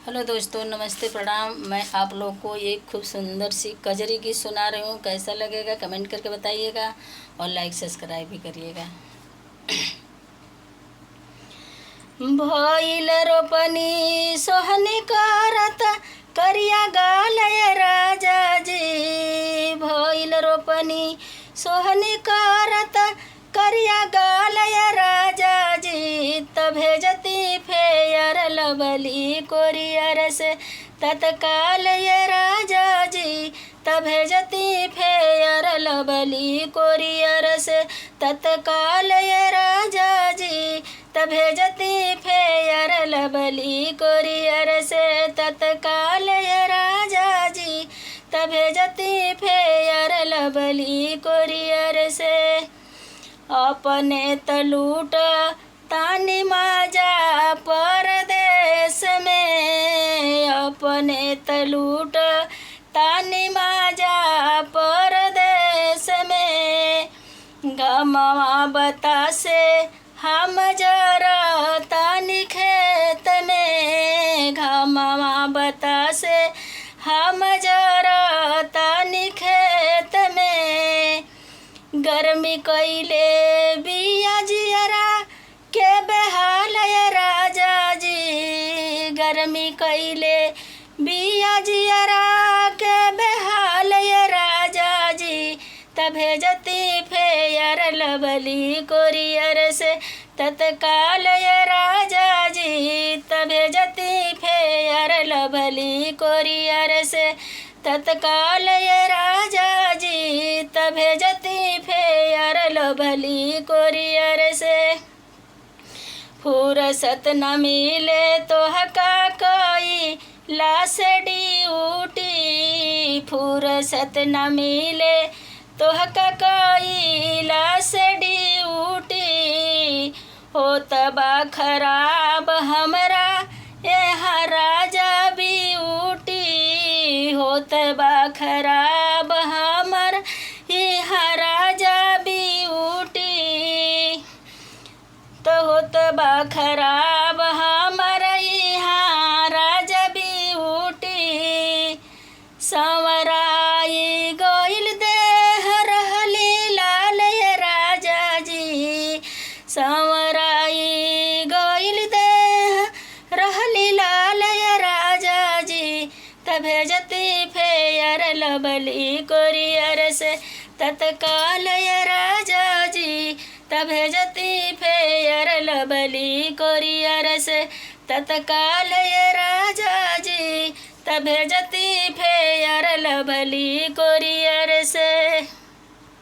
Hello दोस्तों, नमस्ते, प्रणाम। मैं आप लोग को एक खूब सुंदर सी कजरी गीत सुना रही हूँ। कैसा लगेगा कमेंट करके बताइएगा और लाइक सब्सक्राइब भी करिएगा। भइल रोपनी सोहनी करत करिया गालय राजा जी। भइल रोपनी सोहनी करत करिया गालय राजा जी। त भेजती फेयर लवली कोरियर से तत्काल ये राजा जी। त भेजती फेयर लवली कोरियर से तत्काल ये राजा जी। त भेजती फेयर लवली कोरियर से तत्काल ये राजा जी। त भेजती फेयर लवली कोरियर से। अपने त लूट तानी माजा परदेश में। अपने त लूट तानी माजा परदेश में। गमवा बतासे हम जरा तानी खेत में। घमवा बतासे हम जरा तानी खेत में। गर्मी कइले बिया जियरा के बेहाल राजा जी। गर्मी कइले बिया जियरा के बेहाल राजा जी। त भेजती फेयर लवली कोरियर से तत्काल ये राजा जी। त भेजती फेयर लवली कोरियर से तत्काल ये राजा जी। त भेजती फेयर लवली कोरियर से। फुरसत न मिले तोहका कोई लाश ड्यूटी। फुरसत न मिले तोहका कोई लाश ड्यूटी। होत बा खराब हमरा यहाँ राजा ब्यूटी। होत बा खराब हमर यहाँ राजा ब्यूटी। तो होत बा खराब हमर यहाँ राजा ब्यूटी। संवराई गइल देह रहली लाल ये राजा जी। संवराई गइल देह रहली लाल ये राजा जी। त भेजती फेयर लवली कोरियर से तत्काल ये राजा जी। त भेजती फेयर लवली कोरियर से तत्काल ये राजा जी। त भेजती फेयर लवली कोरियर